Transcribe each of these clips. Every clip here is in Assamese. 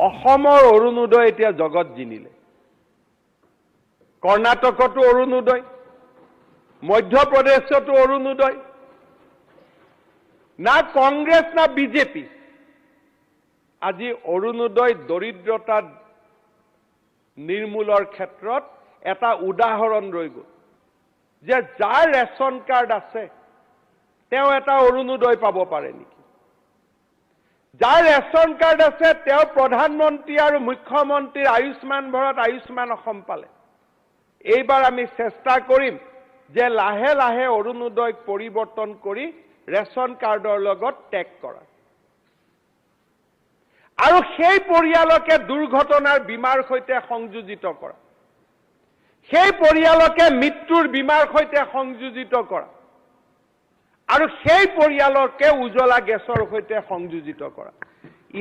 অসমৰ অৰুণোদয় এতিয়া জগত জিনিলে। কৰ্ণাটকতো অৰুণোদয়, মধ্যপ্ৰদেশতো অৰুণোদয়, না কংগ্ৰেছ না বিজেপি। আজি অৰুণোদয় দৰিদ্ৰতা নিৰ্মূলৰ ক্ষেত্ৰত এটা উদাহৰণ ৰৈ গ'ল যে যাৰ ৰেচন কাৰ্ড আছে তেওঁ এটা অৰুণোদয় পাব পাৰে নেকি? যাৰ ৰেচন কাৰ্ড আছে তেওঁ প্ৰধানমন্ত্ৰী আৰু মুখ্যমন্ত্ৰীৰ আয়ুষ্মান ভাৰত, আয়ুষ্মান অসম পালে। এইবাৰ আমি চেষ্টা কৰিম যে লাহে লাহে অৰুণোদয়ক পৰিৱৰ্তন কৰি ৰেচন কাৰ্ডৰ লগত টেগ কৰা আৰু সেই পৰিয়ালকে দুৰ্ঘটনাৰ বীমাৰ সৈতে সংযোজিত কৰা, সেই পৰিয়ালকে মৃত্যুৰ বীমাৰ সৈতে সংযোজিত কৰা আৰু সেই পৰিয়ালকে উজ্বলা গেছৰ সৈতে সংযোজিত কৰা।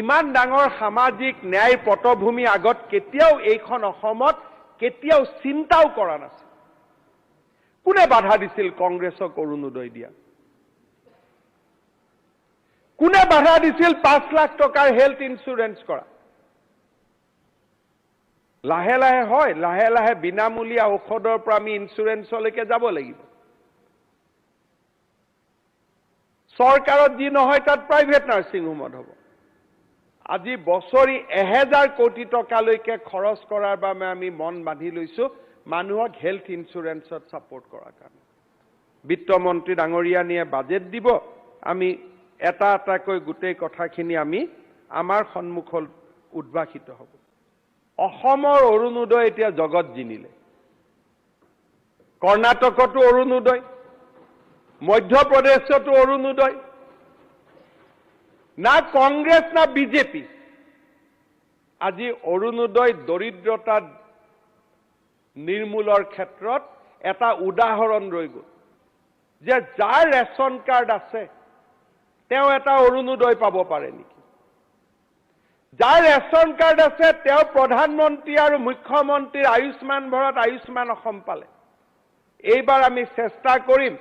ইমান ডাঙৰ সামাজিক ন্যায়ৰ পটভূমি আগত কেতিয়াও এইখন অসমত কেতিয়াও চিন্তাও কৰা নাছিল। কোনে বাধা দিছিল কংগ্ৰেছক অৰুণোদয় দিয়া? কোনে বাধা দিছিল 5 লাখ টকাৰ হেল্থ ইঞ্চুৰেঞ্চ কৰা? লাহে লাহে হয়, লাহে লাহে বিনামূলীয়া ঔষধৰ পৰা আমি ইঞ্চুৰেঞ্চলৈকে যাব লাগিব। চৰকাৰত যি নহয় তাত প্ৰাইভেট নাৰ্ছিং হোমত হ'ব। আজি বছৰি 1000 কোটি টকালৈকে খৰচ কৰাৰ বাবে আমি মন বান্ধি লৈছোঁ মানুহক হেল্থ ইঞ্চুৰেঞ্চত ছাপোৰ্ট কৰাৰ কাৰণে। বিত্তমন্ত্ৰী ডাঙৰীয়ানীয়ে বাজেট দিব, আমি এটা এটাকৈ গোটেই কথাখিনি আমি আমাৰ সন্মুখত উদ্ভাসিত হ'ব। অসমৰ অৰুণোদয় এতিয়া জগত জিনিলে। কৰ্ণাটকতো অৰুণোদয়, মধ্যপ্ৰদেশতো অৰুণোদয়, না কংগ্ৰেছ না বিজেপি। আজি অৰুণোদয় দৰিদ্ৰতা নিৰ্মূলৰ ক্ষেত্ৰত এটা উদাহৰণ ৰৈ গ'ল যে যাৰ ৰেচন কাৰ্ড আছে তেওঁ এটা অৰুণোদয় পাব পাৰে নেকি? যাৰ ৰেচন কাৰ্ড আছে তেওঁ প্ৰধানমন্ত্ৰী আৰু মুখ্যমন্ত্ৰীৰ আয়ুষ্মান ভাৰত, আয়ুষ্মান অসম পালে। এইবাৰ আমি চেষ্টা কৰিম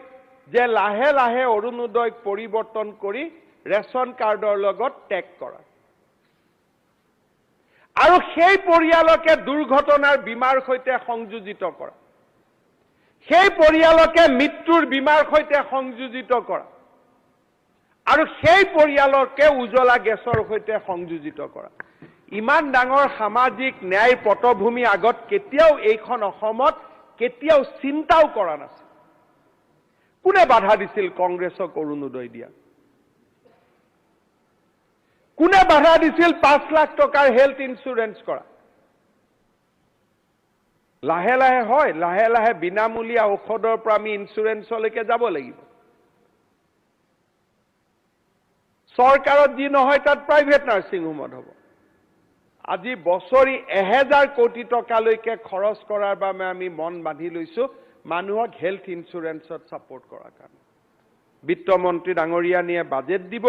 যে লাহে লাহে অৰুণোদয়ক পৰিৱৰ্তন কৰি ৰেচন কাৰ্ডৰ লগত টেগ কৰা আৰু সেই পৰিয়ালকে দুৰ্ঘটনাৰ বীমাৰ সৈতে সংযোজিত কৰা, সেই পৰিয়ালকে মৃত্যুৰ বীমাৰ সৈতে সংযোজিত কৰা আৰু সেই পৰিয়ালকে উজ্বলা গেছৰ সৈতে সংযোজিত কৰা। ইমান ডাঙৰ সামাজিক ন্যায়ৰ পটভূমি আগত কেতিয়াও এইখন অসমত কেতিয়াও চিন্তাও কৰা নাছিল। কোনে বাধা দিছিল কংগ্ৰেছক অৰুণোদয় দিয়া? কোনে বাধা দিছিল 5 লাখ টকাৰ হেল্থ ইঞ্চুৰেঞ্চ কৰা? লাহে লাহে হয়, লাহে লাহে বিনামূলীয়া ঔষধৰ পৰা আমি ইঞ্চুৰেঞ্চলৈকে যাব লাগিব। চৰকাৰত যি নহয় তাত প্ৰাইভেট নাৰ্ছিং হোমত হ'ব। আজি বছৰি 1000 কোটি টকালৈকে খৰচ কৰাৰ বাবে আমি মন বান্ধি লৈছোঁ মানুহক হেল্থ ইঞ্চুৰেঞ্চত ছাপোৰ্ট কৰাৰ কাৰণে। বিত্তমন্ত্ৰী ডাঙৰীয়ানীয়ে বাজেট দিব,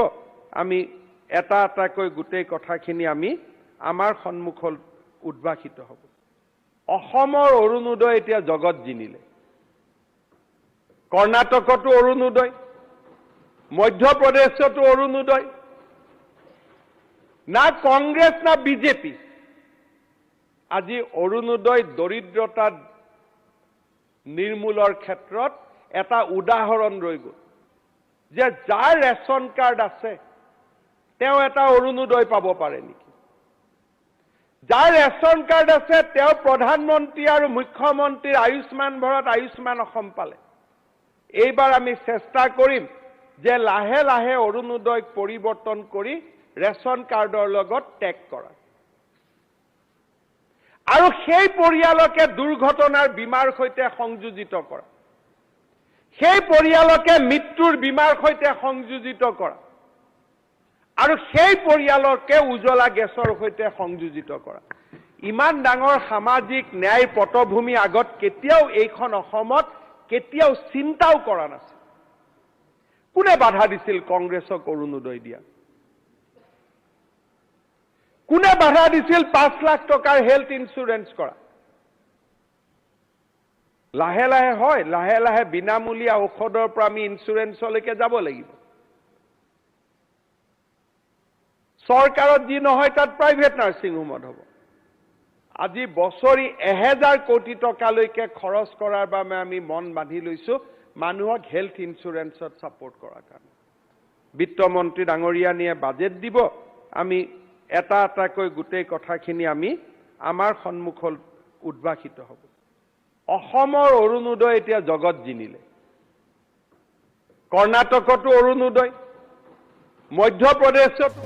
আমি এটা এটাকৈ গোটেই কথাখিনি আমি আমাৰ সন্মুখত উদ্ভাসিত হ'ব। অসমৰ অৰুণোদয় এতিয়া জগত জিনিলে। কৰ্ণাটকতো অৰুণোদয়, মধ্যপ্ৰদেশতো অৰুণোদয়, না কংগ্ৰেছ না বিজেপি। আজি অৰুণোদয় দৰিদ্ৰতা নিৰ্মূলৰ ক্ষেত্ৰত এটা উদাহৰণ ৰৈ গ'ল যে যাৰ ৰেচন কাৰ্ড আছে তেওঁ এটা অৰুণোদয় পাব পাৰে নেকি? যাৰ ৰেচন কাৰ্ড আছে তেওঁ প্ৰধানমন্ত্ৰী আৰু মুখ্যমন্ত্ৰীৰ আয়ুষ্মান ভাৰত, আয়ুষ্মান অসম পালে। এইবাৰ আমি চেষ্টা কৰিম যে লাহে লাহে অৰুণোদয়ক পৰিৱৰ্তন কৰি ৰেচন কাৰ্ডৰ লগত টেগ কৰা আৰু সেই পৰিয়ালকে দুৰ্ঘটনাৰ বীমাৰ সৈতে সংযোজিত কৰা, সেই পৰিয়ালকে মৃত্যুৰ বীমাৰ সৈতে সংযোজিত কৰা আৰু সেই পৰিয়ালকে উজ্বলা গেছৰ সৈতে সংযোজিত কৰা। ইমান ডাঙৰ সামাজিক ন্যায়ৰ পটভূমি আগত কেতিয়াও এইখন অসমত কেতিয়াও চিন্তাও কৰা নাছিল। কোনে বাধা দিছিল কংগ্ৰেছক অৰুণোদয় দিয়া? কোনে বাধা দিছিল 5 লাখ টকাৰ হেল্থ ইঞ্চুৰেঞ্চ কৰা? লাহে লাহে হয়, লাহে লাহে বিনামূলীয়া ঔষধৰ পৰা আমি ইঞ্চুৰেঞ্চলৈকে যাব লাগিব। চৰকাৰত যি নহয় তাত প্ৰাইভেট নাৰ্ছিং হোমত হ'ব। আজি বছৰি 1000 কোটি টকালৈকে খৰচ কৰাৰ বাবে আমি মন বান্ধি লৈছোঁ মানুহক হেল্থ ইঞ্চুৰেঞ্চত ছাপোৰ্ট কৰাৰ কাৰণে। বিত্তমন্ত্ৰী ডাঙৰীয়ানীয়ে বাজেট দিব, আমি এটা এটাকৈ গোটেই কথাখিনি আমি আমাৰ সন্মুখত উদ্ভাসিত হ'ব। অসমৰ অৰুণোদয় এতিয়া জগত জিনিলে, কৰ্ণাটকতো অৰুণোদয়, মধ্যপ্ৰদেশতো।